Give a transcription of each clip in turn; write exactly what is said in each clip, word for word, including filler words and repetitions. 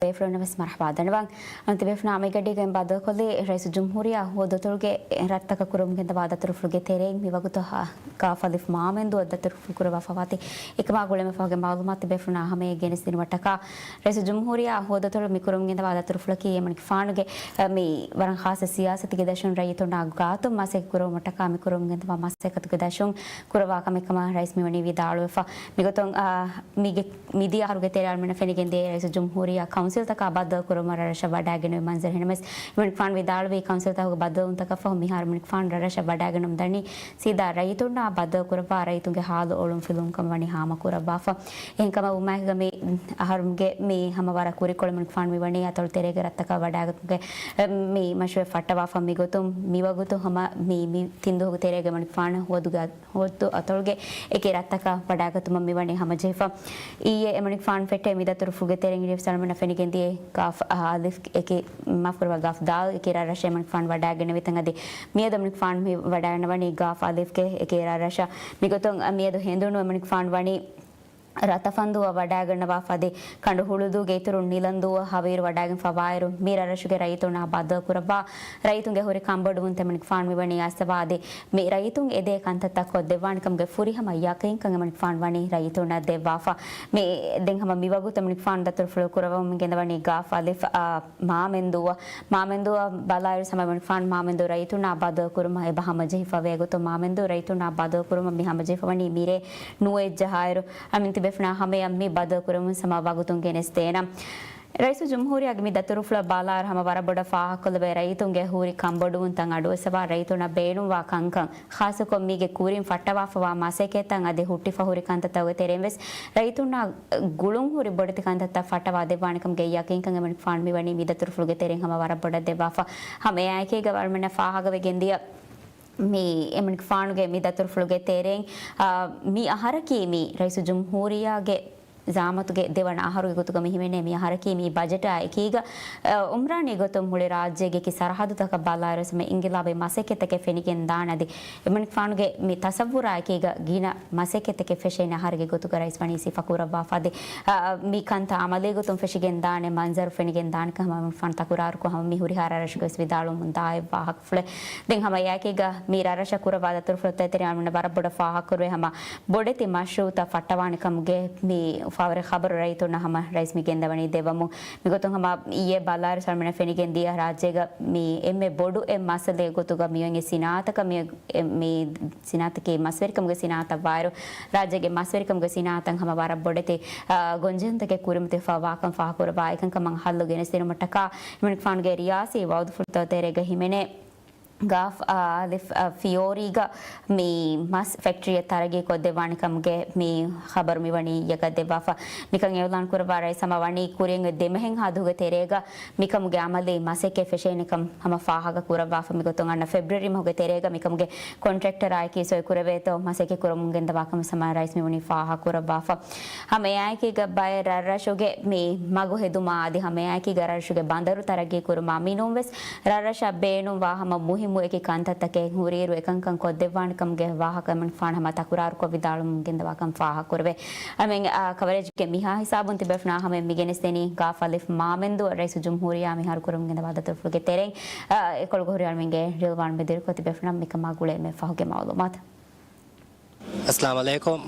ބޭފުޅުންނަށް ވެސް މަރުޙަބާ ދަންނަވަން. އަންތި ބޭފުޅުންނާ މިގަޑީގައި ބައްދަލުކޮށްލީ ރައީސުލްޖުމްހޫރިއްޔާ ހުވަދުއަތޮޅުގެ ރަށްތަކަށް ކުރަމުން ގެންދަވާ ދަތުރުފުޅުގެ ތެރެއިން މިވަގުތު ހަ-، ގާފް އަލިފް މާމެންދޫއަށް ދަތުރުފުޅު ކުރައްވާފަވާތީ. އެކަމާ ގުޅޭމެ ފަހުގެ މައުލޫމާތު ބޭފުޅުންނާ ހަމަޔަށް ގެނެސްދިނުމަށްޓަކާ، ރައީސުލްޖުމްހޫރިއްޔާ ހުވަދުއަތޮޅު މި ކުރަމުން ގެންދަވާ ދަތުރުފުޅަކީ އެމަނިކުފާނުގެ، އަ، މި ވަރަށް ޚާއްޞަ ސިޔާސަތުގެ ދަށުން ރައްޔިތުންނާ ގާތުން މަސައްކަތް ކުރުމަށްޓަކާ މި ކުރަމުން ގެންދަވާ މަސައްކަތުގެ ދަށުން ކުރައްވާ ކަމެއް ކަމަށް ރައީސް މިވަނީ ވިދާޅުވެފަ. މިގޮތުން، އާ، މީގެ މިދިޔަ އަހަރުގެ ތެރެއަށް އަޅުމެންނަށް ފެނިގެންދިޔަ ރައީސުލްޖުމްހޫރިއްޔާ ކައުންސިލްތަކާ ބައްދަލު ކުރުމަށް ރަށްރަށަށް ވަޑައިގެންނެވި މަންޒަރު ހިނަމަވެސް، އެމަނިކުފާނު ވިދާޅުވީ ކައުންސިލްތަކުގެ ބައްދަލުވުންތަކަށްފަހު މިހާރު އެމަނިކުފާނު ރަށްރަށަށް ވަޑައިގެންނަމުން ދަނީ ސީދާ ރައްޔިތުންނާ ބައްދަލު ކުރައްވާ ރައްޔިތުންގެ ހާލު އޮޅުން ފިލުވުން ކަމަށް ވަނީ ހާމަ ކުރައްވާފަ. އެހެންކަމަށް ވުމާއެކުގަ މި އަހަރުގެ މި ހަމަ ވަރަށް ކުރިކޮޅު އެމަނިކުފާނު މިވަނީ އަތޮޅު ތެރޭގެ ރަށްތަކަށް ވަޑައިގަތުމުގެ މި މަޝްރޫއެއް ފައްޓަވާފަ. މިގޮތުން މިވަގުތު ހަމަ މި، މި ތިންދުވަހުގެ ތެރޭގަ އެމަނިކުފާނު ހުވަދުގެ ހުވަދު އަތޮޅުގެ އެކި ރަށްތަކަށް ވަޑައިގަތުމަށް މިވަނީ ހަމަޖެހިފަ. އިއްޔެ އެމަނިކުފާނު ފެއްޓޭ މި ދަތުރުފުޅުގެ ތެރެއިން އިރިއަށް އަޅުމެންނަށް ފެނިގެންދިޔަ ގާފް އަލިފް އެކި، މާފުކުރައްވާ، ގާފް ދާލް އެކި ރަށްރަށެއް އެމަނިކުފާނު ވަޑައިގެންނެވިތަން އަދި މިއަދު އެމަނިކުފާނު މި ވަޑައިގަންނަވަނީ ގާފް އަލިފްގެ އެކި ރަށްރަށަށް. މިގޮތުން މިއަދު ހެނދުނު އެމަނިކުފާނު ވަނީ ރަތަފަންދޫއަށް ވަޑައިގަންނަވާފަ އަދި ކަނޑު ހުޅުދޫގެ އިތުރުން ނިލަންދޫއަށް ހަވީރު ވަޑައިގެންފަވާއިރު، މި ރަށްރަށުގެ ރައްޔިތުންނާ ބައްދަލު ކުރައްވާ ރައްޔިތުންގެ ހުރި ކަންބޮޑުވުންތައް އެމަނިކުފާނު މިވަނީ އައިސްފަވާ އަދި މި ރައްޔިތުން އެދޭ ކަންތައްތައް ކޮށްދެއްވާނެ ކަމުގެ ފުރިހަމަ ޔަޤީންކަން އެމަނިކުފާނު ވަނީ ރައްޔިތުންނަށް ދެއްވާފަ. މި ދެން ހަމަ މިވަގުތު އެމަނިކުފާނު ދަތުރުފުޅު ކުރައްވަމުން ގެންދަވަނީ ގާފް އަލިފް، އާ، މާމެންދޫއަށް. މާމެންދޫއަށް ބަލާއިރު ހަމަ އެމަނިކުފާނު މާމެންދޫ ރައްޔިތުންނާ ބައްދަލު ކުރުމަށް އެބަ ހަމަޖެހިފަވޭ ގޮތުން މާމެންދޫ ރައްޔިތުންނާ ބައްދަލު ކުރުމަށް މި ހަމަޖެހިފަވަނީ މިރޭ ނުވައެއް ޖަހާއިރު، އަމިއްލަ ތިބޭފުޅުންނާ ހަމަޔަށް މި ބައްދަލު ކުރަމުން ހަމަ ވަގުތުން ގެނެސްދޭނަން. ރައީސުލްޖުމްހޫރިއްޔާގެ މި ދަތުރުފުޅަށް ބަލާއިރު ހަމަ ވަރަށް ބޮޑަށް ފާހަގަކޮށްލެވޭ ރައްޔިތުންގެ ހުރި ކަންބޮޑުވުންތައް އަޑުއައްސަވާ ރައްޔިތުންނަށް ބޭނުންވާ ކަންކަން، ޚާއްޞަކޮށް މީގެ ކުރިން ފައްޓަވާފަވާ މަސައްކަތްތައް އަދި ހުއްޓިފަ ހުރި ކަންތައްތަކުގެ ތެރެއިން ވެސް ރައްޔިތުންނާ ގުޅުން ހުރި ބޮޑެތި ކަންތައްތައް ފައްޓަވާ ދެއްވާނެ ކަމުގެ ޔަޤީންކަން އެމަނިކުފާނު މިވަނީ މި ދަތުރުފުޅުގެ ތެރެއިން ހަމަ ވަރަށް ބޮޑަށް ދެއްވާފަ. ހަމަ އެއާއެކީގަ އަޅުމެންނަށް ފާހަގަވެގެންދިޔަ މި އެމަނިކުފާނުގެ މި ދަތުރުފުޅުގެ ތެރެއިން، އާ، މި އަހަރަކީ މި ރައީސުލްޖުމްހޫރިއްޔާގެ ޒައާމަތުގެ ދެވަނަ އަހަރުގެ ގޮތުގަ މި ހިމެނޭ. މި އަހަރަކީ މި ބަޖެޓާ އެކީގަ، އަ، އުމްރާނީ ގޮތުން މުޅި ރާއްޖޭގެ އެކި ސަރަހައްދުތަކަށް ބަލާއިރު ވެސް މި އިންގިލާބީ މަސައްކަތްތަކެއް ފެނިގެން ދާނެ އަދި އެމަނިކުފާނުގެ މި ތަސައްވުރާ އެކީގަ ގިނަ މަސައްކަތްތަކެއް ފެށޭނެ އަހަރެއްގެ ގޮތުގަ ރައީސް ވަނީ ސިފަކުރައްވާފަ އަދި، އަ، މި ކަންތައް އަމަލީ ގޮތުން ފެށިގެން ދާނެ މަންޒަރު ފެނިގެން ދާނެކަން ހަމަ އެމަނިކުފާނު ތަކުރާރުކޮށް ހަމަ މި ހުރިހާ ރަށްރަށުގަވެސް ވިދާޅުވަމުން ދާ އެއް ވާހަކަފުޅެއް. ދެން ހަމަ އެއާއެކީގަ މި ރަށްރަށަށް ކުރައްވާ ދަތުރުފުޅުތައް ތެރެއިން އަޅުމެންނަށް ވަރަށް ބޮޑަށް ފާހަގަކުރެވޭ ހަމަ ބޮޑެތި މަޝްރޫއުތައް ފައްޓަވާނެ ކަމުގެ މި އުފާވެރި ޚަބަރު ރައްޔިތުންނަށް ހަމަ ރައީސް މި ގެންދަވަނީ ދެއްވަމުން. މިގޮތުން ހަމަ އިއްޔެ ބަލާއިރު އަޅުމެންނަށް ފެނިގެން ދިޔަ ރާއްޖޭގަ މި އެންމެ ބޮޑު އެއް މައްސަލައެއް ގޮތުގަ މިއޮތް އެއް ސިނާއަތަކަށް މި، މި ސިނާއަތަކީ މަސްވެރިކަމުގެ ސިނާއަތަށް ވާއިރު، ރާއްޖޭގެ މަސްވެރިކަމުގެ ސިނާއަތަށް ހަމަ ވަރަށް ބޮޑެތި، އާ، ގޮންޖެހުންތަކެއް ކުރިމަތިވެފަ ވާކަން ފާހަގަކުރައްވާ އެކަންކަމަށް ހައްލު ގެނެސްދިނުމަށްޓަކާ އެމަނިކުފާނުގެ ރިޔާސީ ވައުދުފުޅުތައް ތެރޭގަ ހިމެނޭ. ގާފް އަލިފް ފިޔޯރީގަ މި މަސް ފެކްޓްރީއެއް ތަރައްގީ ކޮށްދެއްވާނެ ކަމުގެ މި ޚަބަރު މިވަނީ އިއްޔެގަ ދެއްވާފަ. މިކަން އިއުލާން ކުރައްވާ ރައީސް ހަމަ ވަނީ ކުރިން ދެމަހެއްހާ ދުވަހުގެ ތެރޭގަ މިކަމުގެ އަމަލީ މަސައްކަތް ފެށޭނެކަން ހަމަ ފާހަގަ ކުރައްވާފަ. މިގޮތުން އަންނަ ފެބްރުއަރީ މަހުގެ ތެރޭގަ މިކަމުގެ ކޮންޓްރެކްޓަރާއެކީ ސޮއި ކުރެވޭތޯ މަސައްކަތް ކުރަމުން ގެންދަވާ ކަމަށް ހަމަ ރައީސް މިވަނީ ފާހަގަ ކުރައްވާފަ. ހަމަ އެއާއެކީގަ ބައެއް ރަށްރަށުގެ މި މަގު ހެދުމާ އަދި ހަމަ އެއާއެކީގަ ރަށްރަށުގެ ބަނދަރު ތަރައްގީ ކުރުމާ މިނޫން ވެސް ރަށްރަށަށް ބޭނުންވާ ހަމަ މުހިއްމު އެކި ކަންތައްތަކެއް ހުރިއިރު އެކަންކަން ކޮށްދެއްވާނެ ކަމުގެ ވާހަކަ އެމަނިކުފާނު ހަމަ ތަކުރާރުކޮށް ވިދާޅުވަމުން ގެންދަވާކަން ފާހަގަކުރެވޭ. އަޅުމެން، އާ، ކަވަރޭޖްގެ މިހާ ހިސާބުން ތިބޭފުޅުންނާ ހަމަޔަށް މި ގެނެސްދެނީ ގާފް އަލިފް މާމެންދޫ ރައީސުލްޖުމްހޫރިއްޔާ މިހާރު ކުރަމުން ގެންދަވާ ދަތުރުފުޅުގެ ތެރެއިން، އާ، އެކޮޅުގަ ހުރި އަޅުމެންގެ ރިލްވާން މެދުވެރިކޮށް ތިބޭފުޅުންނަށް މިކަމާ ގުޅޭ މި ފަހުގެ މައުލޫމާތު. އައްސަލާމު ޢަލައިކުމް.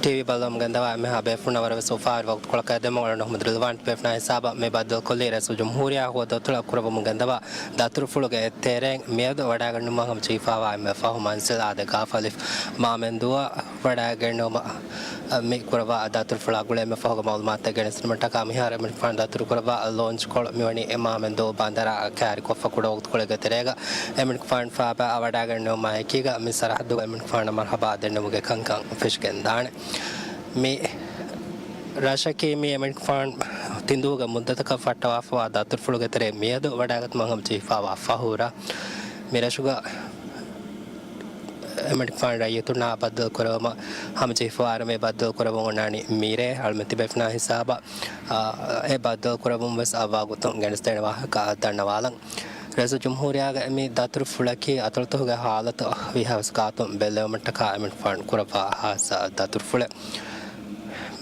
ޓީވީ ބައްލަވަމުން ގެންދަވާ އެންމެހާ ބޭފުޅުންނަށް ވަރަށް ވެސް އުފާވެރި ވަގުތުކޮޅަކަށް އެދެމުން އަޅުގަނޑު މުދިރިލްވާން ބޭފުޅުންނާ ހިސާބަށް މި ބައްދަލުކޮށްލީ ރައީސުލްޖުމްހޫރިއްޔާ ހުވަދުއަތޮޅަށް ކުރައްވަމުން ގެންދަވާ ދަތުރުފުޅުގެ ތެރެއިން މިއަދު ވަޑައިގަންނަވަމުން ހަމަޖެހިފަވާ އެންމެ ފަހު މަންޒިލް އާދެ ގާފް އަލިފް މާމެންދޫއަށް ވަޑައިގެންނެވުމަށް މި ކުރައްވާ ދަތުރުފުޅާ ގުޅޭ މި ފަހުގެ މައުލޫމާތުތައް ގެނެސްދިނުމަށްޓަކާ މިހާރު އެމަނިކުފާނު ދަތުރުކުރައްވާ ލޯންޗްކޮޅު މިވަނީ އެ މާމެންދޫ ބަނދަރާ ކައިރިކޮށްފަ ކުޑަވަގުތުކޮޅެއްގެ ތެރޭގަ އެމަނިކުފާނު ފާބާ ވަޑައިގެންނެވުމާ އެކީގަ މި ސަރަހައްދުގަ އެމަނިކުފާނަށް މަރުޙަބާ ދެންނެވުމުގެ ކަންކަން ފެށިގެން ދާނެ. މި ރަށަކީ މި އެމަނިކުފާނު ތިންދުވަހުގެ މުއްދަތަކަށް ފައްޓަވާފަވާ ދަތުރުފުޅުގެ ތެރެއިން މިއަދު ވަޑައިގަތުމަށް ހަމަޖެހިފަވާ ފަހުރަށް މި ރަށުގަ އެމަނިކުފާނު ރައްޔިތުންނާ ބައްދަލު ކުރެވުމަށް ހަމަޖެހިފަވާއިރު މި ބައްދަލު ކުރެވުން އޮންނާނީ މިރޭ އަޅުމެން ތިބޭފުޅުންނާ ހިސާބަށް، އާ، އެ ބައްދަލު ކުރެވުން ވެސް އަވަހަށް ގޮތުން ގެނެސްދޭނެ ވާހަކަ ދަންނަވާލަން. ރައީސުލްޖުމްހޫރިއްޔާގެ މި ދަތުރުފުޅަކީ އަތޮޅުތަކުގެ ހާލަތު ވީހާވެސް ގާތުން ބެއްލެވުމަށްޓަކާ އެމަނިކުފާނު ކުރައްވާ ހާއްސަ ދަތުރުފުޅެއް.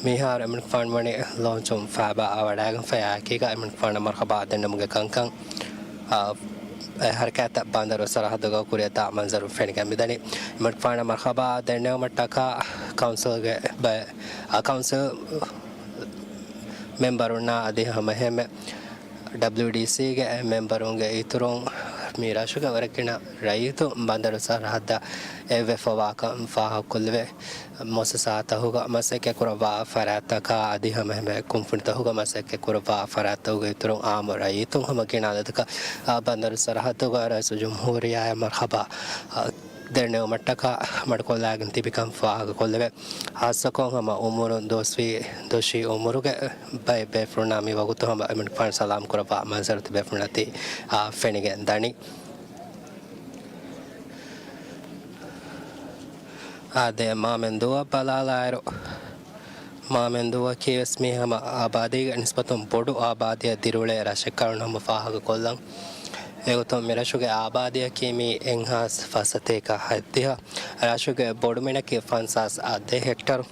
މިހާރު އެމަނިކުފާނު ވަނީ ލޯންޗުން ފާބާ ވަޑައިގެންފައި އެކީގަ އެމަނިކުފާނަށް މަރުހަބާ ދެންނެވުމުގެ ކަންކަން، އާ، އެ ހަރަކާތްތައް ބަނދަރު ސަރަހައްދުގަ ކުރިއަށްދާ މަންޒަރު ފެނިގެން މިދަނީ. އެމަނިކުފާނަށް މަރުހަބާ ދެންނެވުމަށްޓަކާ ކައުންސިލްގެ ބައެއް، އާ، ކައުންސިލް މެމްބަރުންނާ އަދި ހަމައެހެންމެ ޑަބްލިޔުޑީސީގެ މެމްބަރުންގެ އިތުރުން މި ރަށުގެ ވަރަށް ގިނަ ރައްޔިތުން ބަނދަރު ސަރަހައްދަށް އެއްވެފަވާކަން ފާހަގަކޮށްލެވޭ. މުއައްސަސާތަކުގަ މަސައްކަތްކުރައްވާ ފަރާތްތަކާ އަދި ހަމައެހެންމެ ކުންފުނިތަކުގަ މަސައްކަތްކުރައްވާ ފަރާތްތަކުގެ އިތުރުން އާއްމު ރައްޔިތުން ހަމަ ގިނަ އަދަދަކަށް ބަނދަރު ސަރަހައްދުގަ ރައީސުލްޖުމްހޫރިއްޔާއަށް މަރުހަބާ ދެންނެވުމަށްޓަކާ މަޑުކޮށްލާގެން ތިބިކަން ފާހަގަކޮށްލެވޭ. ހާއްސަކޮށް ހަމަ އުމުރުން ދުވަސްވީ ދޮށީ އުމުރުގެ ބައެއް ބޭފުޅުންނާ މި ވަގުތު ހަމަ އެމަނިކުފާނު ސަލާމް ކުރައްވާ މަންޒަރު ތިބޭފުޅުންނަށް ތި، އާ، ފެނިގެން ދަނީ. އާދެ، މާމެންދޫއަށް ބަލާލާއިރު، މާމެންދޫއަކީ ވެސް މީ ހަމަ އާބާދީގެ ނިސްބަތުން ބޮޑު އާބާދީއެއް ދިރިއުޅޭ ރަށެއްކަން ހަމަ ފާހަގަކޮށްލަން. އެގޮތުން މިރަށުގެ އާބާދީއަކީ މީ އެއްހާސް ފައްސަތޭކަ ހަތްދިހަ. ރަށުގެ ބޮޑުމިނަކީ ފަންސާސް އަށް ދެ ހެކްޓަރު.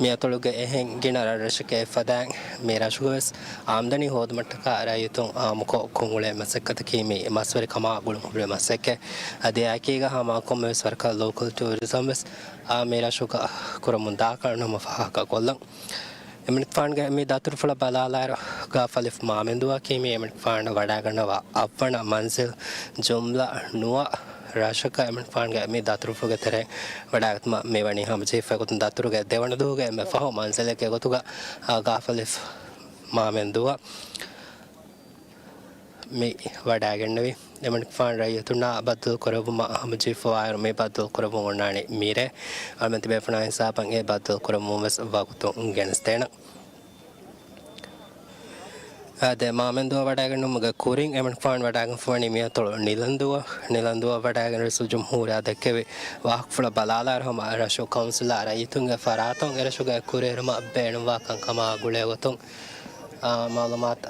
މިއަތޮޅުގެ އެހެން ގިނަ ރަށްރަށެއްގެ އެއްފަދައިން މި ރަށުގަވެސް އާމްދަނީ ހޯދުމަށްޓަކާ ރައްޔިތުން އާއްމުކޮށް ކޮށްއުޅޭ މަސައްކަތަކީ މި މަސްވެރިކަމާ ގުޅުންހުރި މަސައްކަތް. އަދި އެއާއެކީގަ ހަމަ ކޮންމެވެސް ވަރަކަށް ލޯކަލް ޓޫރިޒަމް ވެސް އާ މި ރަށުގަ ކުރަމުން ދާކަން ހަމަ ފާހަގަކޮށްލަން. އެމަނިކުފާނުގެ މި ދަތުރުފުޅަށް ބަލާލާއިރު، ގާފަލިފު މާމެންދޫއަކީ މީ އެމަނިކުފާނު ވަޑައިގަންނަވާ އަށްވަނަ މަންޒިލް. ޖުމްލަ ނުވަ ރަށަކަށް އެމަނިކުފާނުގެ މި ދަތުރުފުޅުގެ ތެރެއިން ވަޑައިގަތުމަށް މި ވަނީ ހަމަޖެހިފައި ގޮތުން ދަތުރުގެ ދެވަނަ ދުވަހުގެ އެންމެ ފަހު މަންޒިލެއްގެ ގޮތުގަ، އާ، ގާފަލިފު މާމެންދޫއަށް މި ވަޑައިގެންނެވި. އެމަނިކުފާނު ރައްޔިތުންނާ ބައްދަލުކުރެއްވުމަށް ހަމަޖެހިފަވާއިރު، މި ބައްދަލުކުރެއްވުން އޮންނާނީ މިރޭ. އަޅުމެން ތިބޭފުޅާ ހިސާބަށް އެ ބައްދަލުކުރެއްވުން ވެސް ވަގުތުން ގެނެސްދޭނަން. އާދެ، މާމެންދޫއަށް ވަޑައިގެންނުމުގެ ކުރިން އެމަނިކުފާނު ވަޑައިގެންފަވަނީ މިއަތޮޅު ނިލަންދޫއަށް. ނިލަންދޫއަށް ވަޑައިގެން ރައީސުލްޖުމްހޫރިއްޔާ ދެއްކެވި ވާހަކަފުޅަށް ބަލާލާއިރު، ހަމަ ރަށު ކައުންސިލާ ރައްޔިތުންގެ ފަރާތުން އެރަށުގެ ކުރިއެރުމަށް ބޭނުންވާ ކަންކަމާ ގުޅޭގޮތުން، އާ، މައުލޫމާތު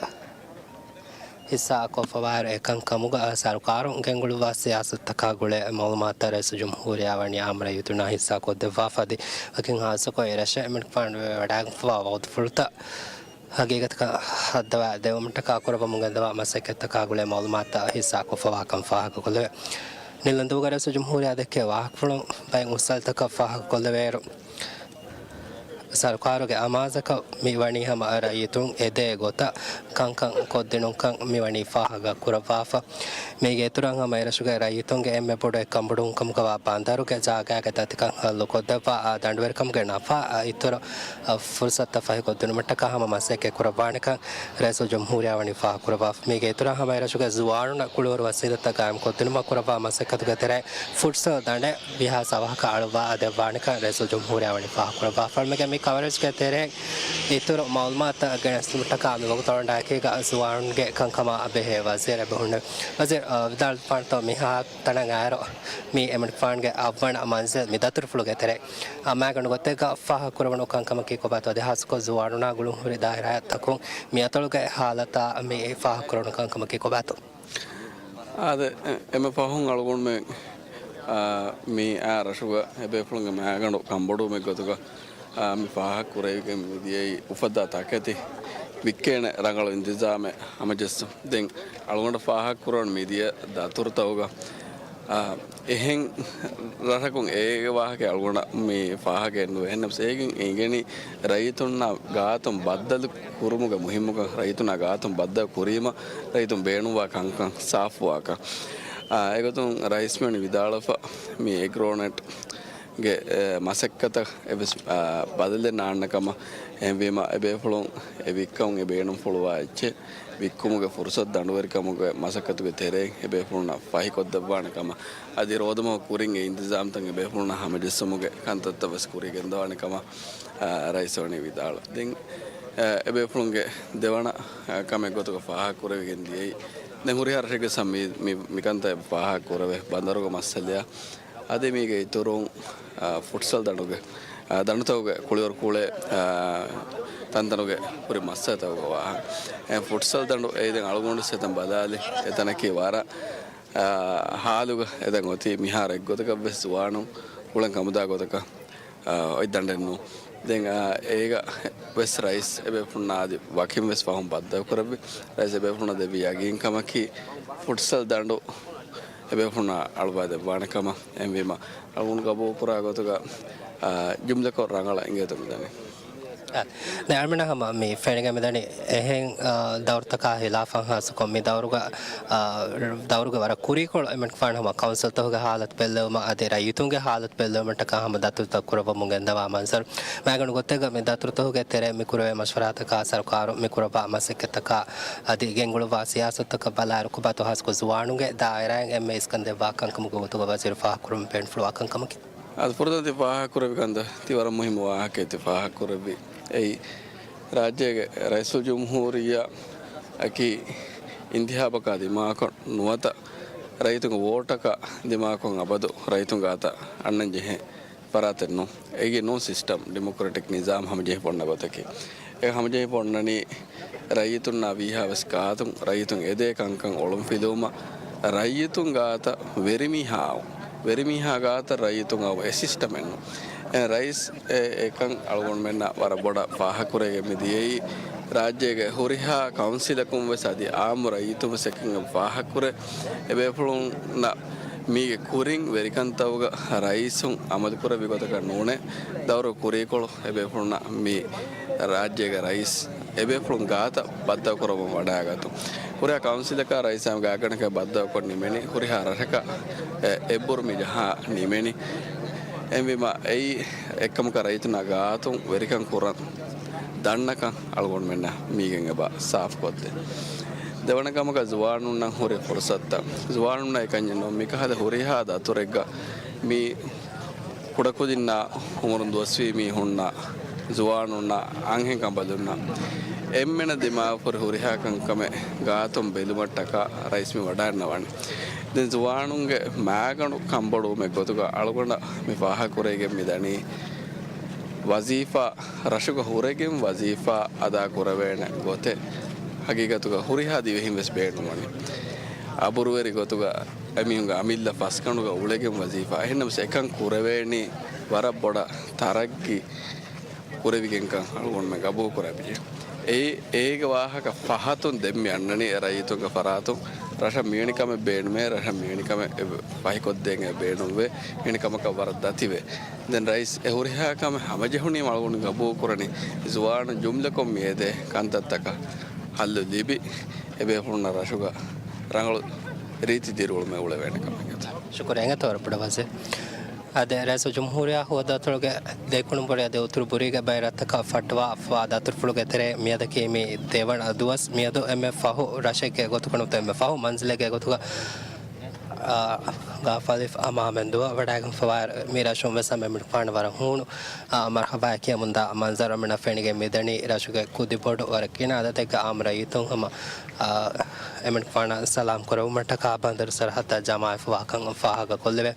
ހިއްސާކޮށްފަވާއިރު، އެކަންކަމުގަ ސަރުކާރުން ގެންގުޅުއްވާ ސިޔާސަތުތަކާ ގުޅޭ މައުލޫމާތުތައް ރައީސުލްޖުމްހޫރިއްޔާ ވަނީ އާއްމު ރައްޔިތުންނާ ހިއްސާކޮށްދެއްވާފަ އަދި ވަކިން ހާއްސަކޮށް އެރަށަށް އެމަނިކުފާނު ވަޑައިގެންފަވާ ވަގުތުފުޅުތައް ހަގީގަތަކަށް ހައްދަވާ ދެވުމަށްޓަކާ ކުރައްވަމުން ގެންދަވާ މަސައްކަތްތަކާ ގުޅޭ މައުލޫމާތުތައް ހިއްސާކޮށްފަވާކަން ފާހަގަކޮށްލެވޭ. ނިލަންދޫގަ ރައީސުލްޖުމްހޫރިއްޔާ ދެއްކޭ ވާހަކަފުޅުން ބައެއް އުސްއަލިތަކަށް ފާހަގަކޮށްލެވޭއިރު، ސަރުކާރުގެ އަމާޒަކަށް މި ވަނީ ހަމަ ރައްޔިތުން އެދޭ ގޮތަށް ކަންކަން ކޮށްދިނުންކަން މި ވަނީ ފާހަގަ ކުރައްވާފަ. މީގެ އިތުރަށް ހަމަ އެރަށުގެ ރައްޔިތުންގެ އެންމެ ބޮޑު އެއްކަންބޮޑުވުން ކަމުގަވާ ބަނދަރުގެ ޖާގައިގެ ދަތިކަން ހައްލުކޮށްދެއްވާ، އާ، ދަނޑުވެރިކަމުގެ ނަފާ، އާ، އިތުރު، އާ، ފުރުސަތުތައް ފަހިކޮށްދިނުމަށްޓަކާ ހަމަ މަސައްކަތް ކުރައްވާނެކަން ރައީސުލްޖުމްހޫރިއްޔާ ވަނީ ފާހަގަކުރައްވާފަ. މީގެ އިތުރަށް ހަމަ އެރަށުގެ ޒުވާނުންނަށް ކުޅިވަރު ވަސީލަތްތައް ގާއިމްކޮށްދިނުމަށް ކުރައްވާ މަސައްކަތުގެ ތެރެއިން ފުޓްސަލް ދަނޑެއް ވީހާސް އަވަހަކަށް އަޅުއްވާ ދެއްވާނެކަން ރައީސުލްޖުމްހޫރިއްޔާ ވަނީ ފާހަގަކުރައްވާފަ. އަޅުމެންގެ މި ކަވަރޭޖްގެ ތެރެއިން އިތުރު މައުލޫމާތުތައް ގެނެސްދިނުމަށްޓަކާ މި ވަގުތު އަޅުގަނޑާއެކީގަ ޒުވާނުންގެ ކަންކަމާ ބެހޭ ވަޒީރެއް ބެހުންނެވި. ވަޒީރު، އާ، ވިދާޅުވާނެތޯ މިހާ ތަނަށް އައިރު މީ އެމަނިކުފާނުގެ އަށްވަނަ މަންޒިލް މި ދަތުރުފުޅުގެ ތެރެއިން. އާ، މައިގަނޑު ގޮތެއްގަ ފާހަގަކުރެވުނު ކަންކަމަކީ ކޮބާތޯ؟ އަދި ހާއްސަކޮށް ޒުވާނުންނާ ގުޅުންހުރި ދާއިރާތަކުން މިއަތޮޅުގެ ހާލަތާ މި ފާހަގަކުރެވުނު ކަންކަމަކީ ކޮބާތޯ؟ އާދެ، އެ، އެންމެ ފަހުން އަޅުގަނޑުމެން، އާ، މި އާ ރަށުގަ އެބޭފުޅުންގެ މައިގަނޑު ކަންބޮޑުވުމެއް ގޮތުގަ، އާ، މި ފާހަގަކުރެވިގެން މިދިޔައީ އުފައްދާ ތަކެތި ވިއްކޭނެ ރަނގަޅު އިންތިޒާމެއް ހަމަޖެއްސުން. ދެން އަޅުގަނޑަށް ފާހަގަކުރަން މިދިޔަ ދަތުރުތަކުގަ، އާ، އެހެން ރަށަކުން އޭގެ ވާހަކަ އަޅުގަނޑަށް މި ފާހަގައެއް ނުވޭ. އެހެންނަމަވެސް އޭގެން އެނގެނީ ރައްޔިތުންނާ ގާތުން ބައްދަލު ކުރުމުގެ މުހިއްމުކަން، ރައްޔިތުންނާ ގާތުން ބައްދަލު ކުރީމަ ރައްޔިތުން ބޭނުންވާ ކަންކަން ސާފުވާކަން. އާ، އެގޮތުން ރައީސް ވަނީ ވިދާޅުވެފަ، މި އެގްރޯނެޓް ގެ، އެ، މަސައްކަތަށް އެއްވެސް، އާ، ބަދަލެއް ނާންނަ ކަމަށް. އެހެންވީމަ، އެބޭފުޅުން އެ ވިއްކަމުން އެ ބޭނުންފުޅުވާ އެއްޗެއް، ވިއްކުމުގެ ފުރުސަތު ދަނޑުވެރިކަމުގެ މަސައްކަތުގެ ތެރެއިން އެބޭފުޅުންނަށް ފަހިކޮށްދެއްވާނެ ކަމަށް، އަދި ރޯދަމަހު ކުރިން އެ އިންތިޒާމްތައް އެބޭފުޅުންނަށް ހަމަޖެއްސުމުގެ ކަންތައްތައް ވެސް ކުރިއަށް ގެންދަވާނެ ކަމަށް، އާ، ރައީސް ވަނީ ވިދާޅުވި. ދެން، އާ، އެބޭފުޅުންގެ ދެވަނަ، އާ، ކަމެއް ގޮތުގަ ފާހަގަކުރެވިގެން ދިޔައީ، ދެން ހުރިހާ ރަށެއްގެ ސަމް މި، މި، މިކަންތައް ފާހަގަކުރެވޭ ބަނދަރުގެ މައްސަލައާ، އަދި މީގެ އިތުރުން، އާ، ފުޓްސަލް ދަނޑުގެ، އާ، ދަނޑުތަކުގެ ކުޅިވަރު ކުޅޭ، އާ، ތަންތަނުގެ ހުރި މައްސަލަތަކުގެ ވާހަކަ. އެ ފުޓްސަލް ދަނޑު އެއީ ދެން އަޅުގަނޑު ސެތަން ބަލާލި އެތަނަކީ ވަރަށް، އާ، ހާލުގަ އެދެން އޮތީ. މިހާރު އެއްގޮތަކަށް ވެސް ޒުވާނުން ހުޅަނގަ ކަމުދާ ގޮތަކަށް، އާ، އޮތް ދަނޑެއް ނޫން. ދެން، އާ، އޭގަ ވެސް ރައީސް އެބޭފުޅުންނާ އަދި ވަކިން ވެސް ފަހުން ބައްދަލު ކުރެއްވި. ރައީސް އެބޭފުޅުންނަށް ދެއްވި ޔަގީންކަމަކީ، ފުޓްސަލް ދަނޑު އެބޭފުޅުންނާ އަޅުވާ ދެއްވާނެ ކަމަށް. އެހެންވީމަ، އަޅުގަނޑު ގަބޫލު ކުރާ ގޮތުގަ، އާ، ޖުމްލަކޮށް ރަނގަޅަށް އިނގޭތޯ މިދަނީ. އަ، ދެން އަޅުމެންނަށް ހަމަ މި ފެނިގެން މިދަނީ އެހެން، އާ، ދައުރުތަކާ ހިލާފަށް ހާއްސަކޮށް މި ދައުރުގަ، އާ، ދައުރުގެ ވަރަށް ކުރީކޮޅު އެމެން ފާން ހަމަ ކައުންސިލްތަކުގެ ހާލަތު ބެއްލެވުމަށް އަދި ރައްޔިތުންގެ ހާލަތު ބެއްލެވުމަށްޓަކާ ހަމަ ދަތުރުތައް ކުރައްވަމުން ގެންދަވާ މަންޒަރު. މައިގަނޑު ގޮތެއްގަ މި ދަތުރުތަކުގެ ތެރޭ މި ކުރެވޭ މަޝްވަރާތަކާ ސަރުކާރު މި ކުރައްވާ މަސައްކަތްތަކާ އަދި ގެންގުޅުއްވާ ސިޔާސަތުތަކަށް ބަލާއިރު، ކޮބާތޯ ހާއްސަކޮށް ޒުވާނުންގެ ދާއިރާއިން އެންމެ އިސްކަން ދެއްވާ ކަންކަމުގެ ގޮތުގަ ވަޒީރު ފާހަގަކުރަމުން ބޭނުންފުޅުވާ ކަންކަމަކީ. އަދި ފުރަތަމަ ތި ފާހަގަކުރެއްވި ކަންތައް ތި ވަރަށް މުހިއްމު ވާހަކައެއް ތި ފާހަގަކުރެއްވި. އެއީ، ރާއްޖޭގެ ރައީސުލްޖުމްހޫރިއްޔާއަކީ އިންތިހާބަކާ ދިމާކޮށް ނުވަތަ ރައްޔިތުންގެ ވޯޓަކާ ދިމާކޮށް އަބަދު ރައްޔިތުން ގާތަށް އަންނަން ޖެހޭ ފަރާތެއް ނޫން. އޭގެ ނޫން ސިސްޓަމް، ޑިމޮކްރެޓިކް ނިޒާމް ހަމަޖެހިފަ އޮންނަ ގޮތަކީ. އެ ހަމަޖެހިފަ އޮންނަނީ ރައްޔިތުންނާ ވީހާވެސް ގާތުން ރައްޔިތުން އެދޭ ކަންކަން އޮޅުންފިލުވުމަށް، ރައްޔިތުން ގާތަށް ވެރިމީހާ އައު، ވެރިމީހާ ގާތަށް ރައްޔިތުން އައު އެ ސިސްޓަމެއް ނޫން. އެ ރައީސް އެ، އެކަން އަޅުގަނޑުމެންނަށް ވަރަށް ބޮޑަށް ފާހަގަކުރެވިގެން މި ދިޔައީ، ރާއްޖޭގެ ހުރިހާ ކައުންސިލަކުން ވެސް އަދި އާއްމު ރައްޔިތުން ވެސް އެކަން ފާހަގަކުރޭ. އެބޭފުޅުންނަށް މީގެ ކުރިން ވެރިކަންތައް ރައީސުން އަމަލުކުރެއްވި ގޮތަކަށް ނޫނޭ. ދައުރު ކުރީކޮޅު އެބޭފުޅުންނަށް މި ރާއްޖޭގެ ރައީސް އެބޭފުޅުން ގާތަށް ބައްދަލުކުރަމުން ވަޑައިގަތުން. ހުރިހާ ކައުންސިލަކާ ރައީސާ ގާތްގަނޑަކަށް ބައްދަލުކޮށް ނިމެނީ، ހުރިހާ ރަށަކަށް އެ، އެއްބުރު މި ޖަހާ ނިމެނީ. އެހެންވީމަ އެއީ އެއްކަމަކަށް ރައްޔިތުންނާ ގާތުން ވެރިކަން ކުރަން ދަންނަކަން އަޅުގަނޑުމެންނަށް މީގެން އެބަ ސާފުކޮށްދޭ. ދެވަނަ ކަމަކަށް ޒުވާނުންނަށް ހުރި ފުރުސަތުތައް. ޒުވާނުންނަށް އެކަންޏެއް ނޫން. މިކަހަލަ ހުރިހާ ދަތުރެއްގަ މި ކުޑަކުދިންނާ އުމުރުން ދުވަސްވީ މީހުންނާ، ޒުވާނުންނާ، އަންހެންކަނބަލުންނާ އެންމެނަށް ދިމާވެފަ ހުރި ހުރިހާ ކަންކަމެއް ގާތުން ބެލުމަށްޓަކާ ރައީސް މި ވަޑައިގަންނަވަނީ. ދެން ޒުވާނުންގެ މައިގަނޑު ކަންބޮޑުވުމެއް ގޮތުގަ އަޅުގަނޑަށް މި ފާހަގަކުރެވިގެން މިދަނީ، ވަޒީފާ، ރަށުގަ ހުރެގެން ވަޒީފާ އަދާ ކުރެވޭނެ ގޮތެއް ހަގީގަތުގަ ހުރިހާ ދިވެހިން ވެސް ބޭނުންވަނީ. އަބުރުވެރި ގޮތުގަ އެމީހުންގެ އަމިއްލަ ފަސްގަނޑުގަ އުޅެގެން ވަޒީފާ. އެހެންނަމަވެސް އެކަން ކުރެވޭނީ ވަރަށް ބޮޑަށް ތަރައްގީ ކުރެވިގެންކަން އަޅުގަނޑުމެން ގަބޫލުކުރާ ބެހޭ. އެ، އޭގެ ވާހަކަ ފަހަތުން ދެން މި އަންނަނީ ރައްޔިތުންގެ ފަރާތުން. ރަށަށް މިވެނި ކަމެއް ބޭނުމޭ، ރަށަށް މިވެނި ކަމެއް އެ، ފަހިކޮށްދޭން އެ ބޭނުންވޭ، މިވެނި ކަމަކަށް ވަރަށް ދަތިވޭ. ދެން ރައީސް އެ ހުރިހާ ކަމެއް ހަމަޖެހުނީމަ އަޅުގަނޑު ގަބޫލުކުރަނީ، ޒުވާނުން ޖުމްލަކޮށް މިއެދޭ ކަންތައްތަކަށް ހައްލު ލިބި، އެބޭފުޅުންނަށް ރަށުގަ ރަނގަޅު ރީތި ދިރިއުޅުމެއް އުޅެވޭނެ ކަމަށް. ޝުކުރިއްޔާ އެނގޭތޯ ވަރަށް ބޮޑަށް ވަޒީރު. އަދި ރައީސުލްޖުމްހޫރިއްޔާ ހުވަދު ދަތުރުގެ ދެކުނުބޮޑު އަދި އުތުރު ބުރީގެ ބައި ރަށްތަކަށް ފައްޓަވާފައިވާ ދަތުރުފުޅުގެ ތެރޭ މިއަދަކީ މި ދެވަނަ ދުވަސް. މިއަދު އެންމެ ފަހު ރަށެއްގެ ގޮތުގަ ނުވަތަ އެންމެ ފަހު މަންޒިލެއްގެ ގޮތުގަ، އާ، ގާފަލިފް އާ މާމެންދުއަށް ވަޑައިގެންފަވާ މި ރަށުން ވެސް އެމެން ފާނަށް ވަރަށް ހޫނު، އާ، މަރުހަބާއެއް ކިޔަމުންދާ މަންޒަރު އަޅުމެންނަށް ފެނިގެން މިދަނީ. ރަށުގެ ކުދިބޮޑު ވަރަށް ގިނަ އަދަދެއްގެ އާއްމު ރައްޔިތުން ހަމަ، އާ، އެމެން ފާނަށް ސަލާމް ކުރެވުމަށްޓަކާ ބަނދަރު ސަރަހައްދަށް ޖަމާވެފަވާކަން ފާހަގަކޮށްލެވޭ.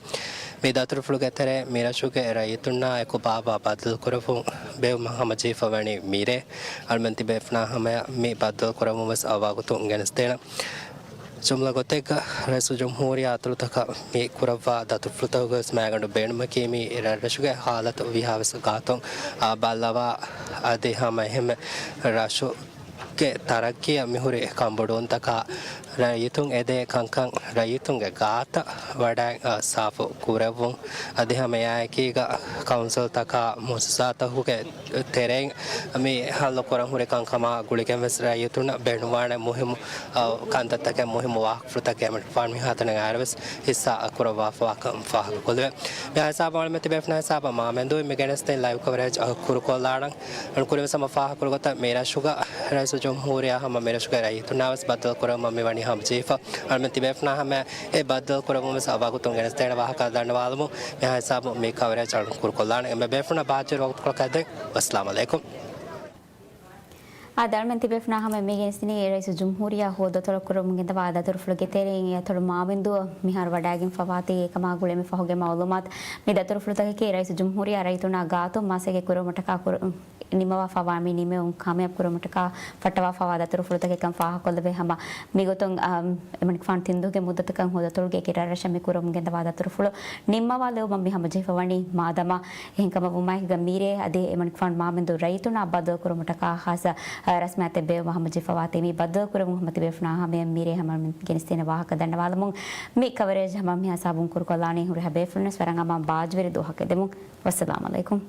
މި ދަތުރުފުޅުގެ ތެރޭ މި ރަށުގެ ރައްޔިތުންނާ އެކު ބާބާ ބައްދަލުކުރެއްވުން ބޭއްވުމަށް ހަމަޖެހިފަވަނީ މިރޭ. އަޅުމެން ތިބޭފުޅުންނާ ހަމަޔަށް މި ބައްދަލުކުރެއްވުން ވެސް އަވަގުތުން ގެނެސްދޭނަން. ޖުމްލަ ގޮތެއްގަ ރައީސުލްޖުމްހޫރިއްޔާ ދަތުރުތަކަށް މި ކުރައްވާ ދަތުރުފުޅުތަކުގެ ވެސް މައިގަނޑު ބޭނުމަކީ މި ރަށްރަށުގެ ހާލަތު ވީހާވެސް ގާތުން، އާ، ބައްލަވާ އަދި ހަމައެހެންމެ ރަށު ގެ ތަރައްގީއަށް މިހުރި ކަންބޮޑުވުންތަކާ ރައްޔިތުން އެދޭ ކަންކަން ރައްޔިތުންގެ ގާތަށް ވަޑައި، އަ، ސާފު ކުރެއްވުން. އަދި ހަމަ އެއާއެކީގަ ކައުންސިލްތަކާ މުއައްސަސާތަކުގެ ތެރެއިން މި ހައްލު ކުރަން ހުރި ކަންކަމާ ގުޅިގެން ވެސް ރައްޔިތުންނަށް ބޭނުންވާނެ މުހިއްމު، އަ، ކަންތައްތަކެއް މުހިއްމު ވާހަކަފުޅުތަކެއް އެމެން ފާން މިހާތަނަށް އައިރު ވެސް ހިއްސާ ކުރައްވާފަވާކަން ފާހަގަކޮށްލެވޭ. މި ހިސާބަށް އަޅުމެން ތިބޭފުޅުންނާ ހިސާބަށް މާމެންދޫ މި ގެނެސްދިން ލައިވް ކަވަރޭޖް އަ، ކުރުކޮށްލާނަން. އަޅުން ކުރިންވެސް ހަމަ ފާހަގަކުރި ގޮތަށް މި ރަށުގަ ރައީސުލްޖުމްހޫރިއްޔާ ހަމަ މި ރަށުގެ ރައްޔިތުންނާ ވެސް ބައްދަލު ކުރެވުމަށް މި ވަނީ ހަމަޖެހިފަ. އަޅުމެން ތިބޭފުޅުންނާ ހަމަ އެ ބައްދަލު ކުރެވުން ވެސް އަވަގުތުން ގެނެސްދޭނެ ވާހަކަ ދަންނަވާލަމުން މި ހިސާބު މި ކަވަރޭޖް އަޅުން ކުރުކޮށްލާނަން. އެންމެ ބޭފުޅުންނަށް ބާއްޖަވެރި ވަގުތުކޮޅަކަށް ދެން. ވައްސަލާމް އަލައިކުމް. އާދެ، އަޅުމެން ތިބޭފުޅުންނާ ހަމަ މި ގެނެސްދިނީ ރައީސުލްޖުމްހޫރިއްޔާ ހޯދަތޮޅަށް ކުރަމުން ގެންދަވާ ދަތުރުފުޅުގެ ތެރެއިން. އެ އަތޮޅު މާވިންދޫ މިހާރު ވަޑައިގެންފަވާތީ އެކަމާ ގުޅޭ މި ފަހުގެ މައުލޫމާތު. މި ދަތުރުފުޅުތަކަކީ ރައީސުލްޖުމްހޫރިއްޔާ ރައްޔިތުންނާ ގާތުން މަސައްކަތް ކުރުމަށްޓަކާ ކުރ-، ނިމަވާފަވާ މި ނިމެވުން ކާމިޔާބު ކުރުމަށްޓަކާ ފައްޓަވާފަވާ ދަތުރުފުޅުތަކެއްކަން ފާހަގަކޮށްލެވޭ. ހަމަ މިގޮތުން، އަ، އެމަނިކުފާނު ތިންދުވަހުގެ މުއްދަތަކަށް ހޯދަތޮޅުގެ އެކި ރަށްރަށަށް މި ކުރަމުން ގެންދަވާ ދަތުރުފުޅު ނިންމަވާލެވުމަށް މި ހަމަޖެހިފަވަނީ. މާދަމާ އެހެންކަމަށް ވުމާއެކުގަ މީރޭ އަދި އެމަނިކުފާނު މާމެންދޫ ރައްޔިތުންނާ ބައްދަލުކުރުމަށްޓަކާ ހާއްސަ، އަ، ރަސްމިއްޔާތެއް ބޭއްވުމަށް ހަމަޖެހިފަވާތީ. މި ބައްދަލުކުރެވުން ހަމަ ތިބޭފުޅުންނާ ހަމަޔަށް މީރޭ ހަމަ ގެނެސްދޭނެ ވާހަކަ ދަންނަވާލަމުން މި ކަވަރޭޖް ހަމަ މިހާ ސާބުން ކުރުކޮށްލާނީ. ހުރިހާ ބޭފުޅުންވެސް ވަރަށް އަމާން ބާއްޖަވެރި ދުވަހަކަށް ދެމުން. ވައްސަލާމް އަލައިކުމް.